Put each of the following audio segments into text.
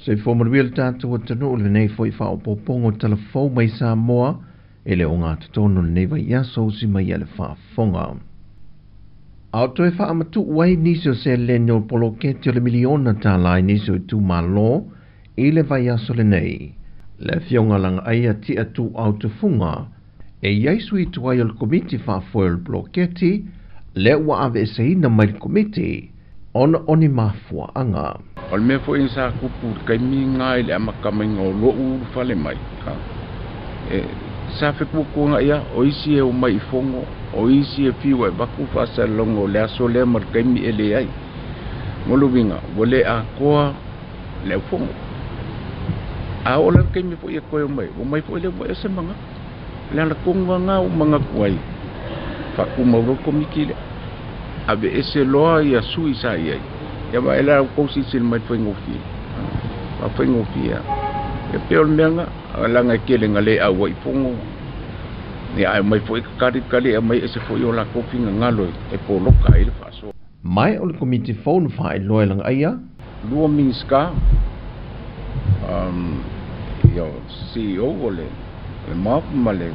Soifua manuia le tatou atunuu i lenei foi faaopoopoga o Tala Fou mai Samoa e le ogatotonu i lenei vaiaso usi mai a le faafofoga. A o toe faamatuu ai nisi o seleni o le poloketi o le miliona tala i nisi o itumalo i le vaiaso lenei. Le Afioga Lagaaia Tia Tuuau Tufuga e i ai sui tuai o le Komiti Faafoe o le Poloketi lea ua aveeseina mai le Komiti ona o ni mafuaaga. O le mea foi sa tupu i le taimi lena i le amata maiga o lou ulufale mai, sa fetuatuanai lava, o isi e omai i fono, o isi e fiu e avatu faasalalauga o le aso lea ma le taimi e leai. Mo le uiga, ua le atoa le aufono. A oo la le taimi foi e toe omai, omai foi lea ua ese manatu. O le ala tonu lava lena ua manatu ai, faatumau loa le komiti lea. Aveese loa ia sui sa i ai, ia vaai la ua outou silasila mai i le faigofie. Faafaigofie lava. Ia pei o le mea lena, leaga e tele ina le auai i fono, ia ae omai foi tatali, aumai ese foi o latou finagalo e poloka ai le faasoa. Mai o le Komiti fou na faailoa e Lagaaia. Lua Minisita, ia CEO o le MOF ma le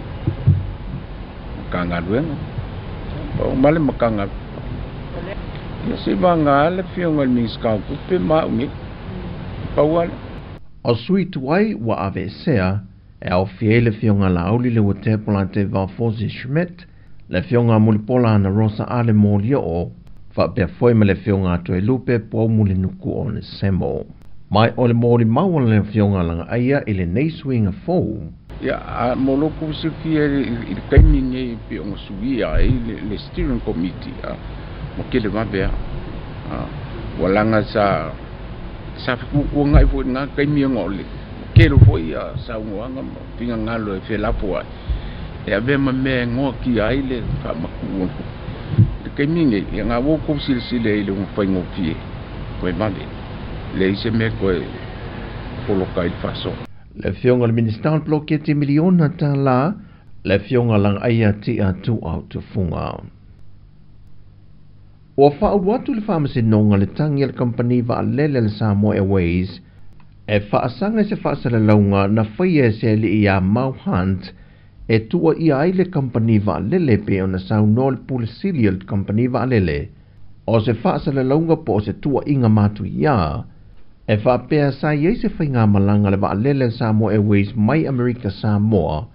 Matagaluega, pau ma le Matagaluega. Ia se i vagana le Afioga i le Minisita o Tupe ma au nei, pau lava lea. O sui tuai ua aveesea e aofia ai le Afioga Laauli Leuatea Polataivao Fosi Schmidt, le Afioga Mulipola Anarosa Ale Molioo, faapea foi ma le Afioga Toelupe Poumulinuku Onesemo. Mai o le molimau a le Afioga Lagaaia i lenei suiga fou. Ia, a mo lo outou silafia i le taimi lenei pei ona suia ai le steering committee, ua tele vave lava. Ua laga sa fetuatuanai foi i lena taimi ona o le tele foi saunoaga ma finagalo e felafoai, e avea ma mea e noatia ai le faamatuu o le tupe. I le taimi lenei, ia na ua outou silasila i le faigofie toe vave, leai se mea toe poloka ai le faasoa. Le Afioga i le Minisita o le Poloketi miliona tala, le Afioga Lagaaia Tia Tuuau Tufuga. Ua faaulu atu le Faamasinoga le tagi a le kamupani vaalele a le Samoa Airways e faasaga i se faasalalauga na faia e se alii ia Mau Hunt e tuuaia ai le kamupani vaalele pei ona saunoa le pule sili o le kamupani vaalele o se faasalalauga po o se tuuaiga matuia e faapea sa i ai se faigamalaga a le vaalele a le Samoa Airways mai Amerika Samoa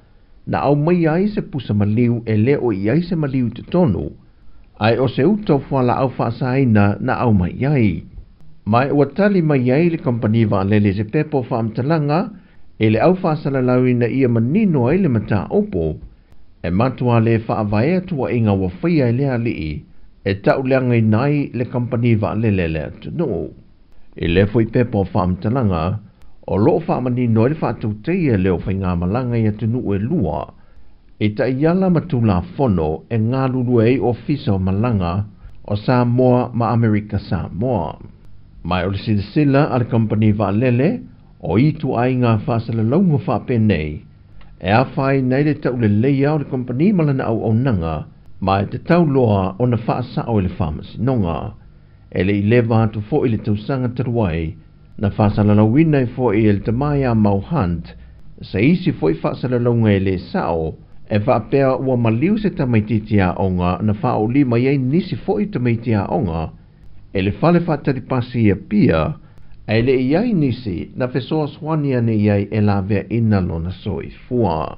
na aumaia ai se pusa maliu e le o i ai se maliu i totonu ae o se uta o fualaau faasaina na aumai ai. Ma ua tali mai ai le kamupani vaalele i se pepa o faamatalaga i le aufaasalalaui ina ia manino ai le mataupu e matua le faavaea tuuaiga ua faia e le alii e tauleagaina ai le kamupani vaalele a le atunuu. I lea foi pepa o faamatalaga, o loo faamanino ai le faatautaia lea o faigamalaga i atunuu e lua i taiala ma Tulafono e galulue ai Ofisa o Malaga o Samoa ma Amerika Samoa. Ma o le silasila a le kamupani vaalele o i ituaiga faasalalauga faapenei e afaina ai le tauleleia o le kamupani ma lana auaunaga ma e tatau loa ona faasao i le Faamasinoga. E le i leva atu foi le tausaga talu ai na faasalalauina ai foi e le tama ia Mau Hunt se isi foi faasalalauga e le sao e faapea ua maliu se tamaitiiti aoga na faaulima ai nisi foi tamaiti aoga e le fale faatalipasi i Apia ae le i ai nisi na fesoasoani ane i ai e laveaina lona soifua.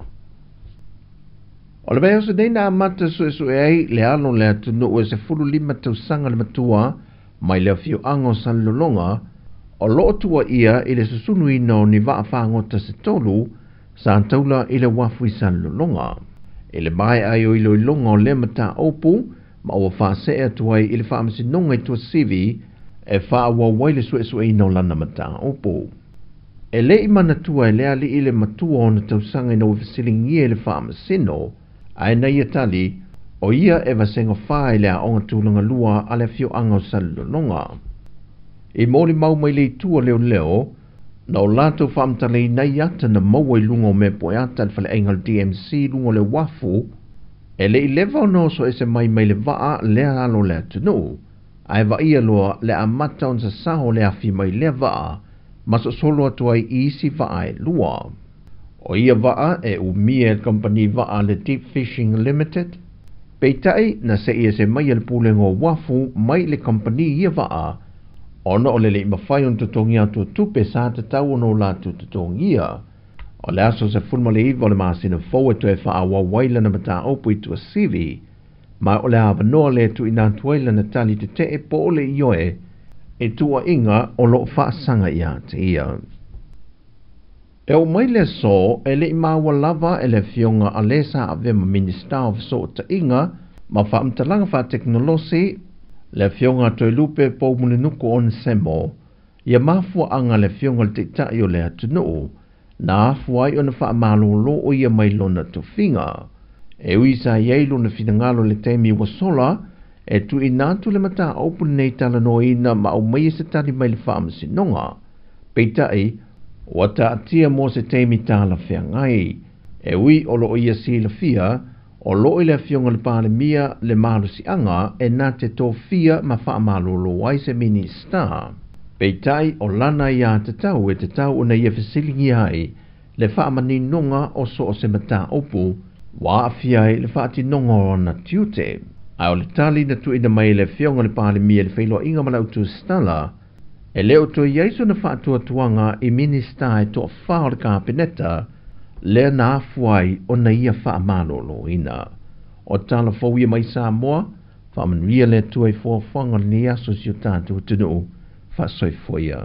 O le vaiaso nei na amata suesue ai le alo o le atunuu e 15 tausaga le matua mai le afioaga o Salelologa o loo tuuaia i le susunuina o ni vaafagota se tolu sa taula i le uafu i Salelologa. I le maea ai o iloiloga o lea mataupu ma ua faasee atu ai i le Faamasinoga i Tuasivi e faaauau ai le suesueina o lana mataupu. E le i manatua e le alii le matua o ona tausaga ina ua fesiligia i le Faamasino, ae na ia tali, o ia e vasega 4 i le aoga tulaga lua a le afioaga o Salelologa. I molimau mai le itu o leoleo, na o latou faamatalaina ai ata na maua i luga o mea poeata a le faleaiga o le DMC luga o le uafu, e le i leva ona oso ese mai mai le vaa lea alo o le atunuu, ae vaaia loa le amata ona sasao o le afi mai lea vaa Ma sosolo atu ai i isi vaa e 2. O ia vaa e umia e le kamupani vaa le Deep Fishing Limited. Peitai na se'i ese mai e le Pulega o Uafu mai le kamupani ia vaa ona o le le'i mafai ona totogia atu o tupe sa tatau ona o latou totogia. O le aso 19 o le masina fou e toe faaauau ai lana mataupu i Tuasivi, ma o le avanoa lea e tuuina atu ai lana tali tetee po o le ioe e tuuaiga o loo faasaga ia te ia. E oo mai le aso e le'i maua lava e le afioga a le sa avea ma Minista o Fesootaiga ma Faamatalaga Faatekonolosi le afioga a Toelupe Poumulinuku Onesemo ia mafuaaga le afioga le Taitai o le atunuu na afua ai ona faamalōlō o ia mai lona tofiga. E ui sa iai lona finagalo le taimi ua sola e tuuina atu le mataupu lenei talanoaina ma aumaia se tali mai le faamasinoga. Peitai, ua taatia mo se taimi talafeagai. E ui o loo ia silafia, o loo i le afioga le Palemia le malosiaga e na te tofia ma faamalōlō ai se Minista. Peitai o lana ia tatau e tatau ona ia fesiligia ai le faamaninoga o so o se mataupu ua aafia ai le faatinoga o ona tiute. Ae o le tali na tuuina mai e le afioga le Palemia i le feiloaiga ma le autusitala, e le o toe iai sona faatuatuaga i Minista e toafa o le Kapeneta lea na afua ai ona ia faamalōlōina. O tala fou ia mai Samoa, faamanuia le Atua i foafoaga o lenei aso i si o tatou atunuu. Faasoifua ia.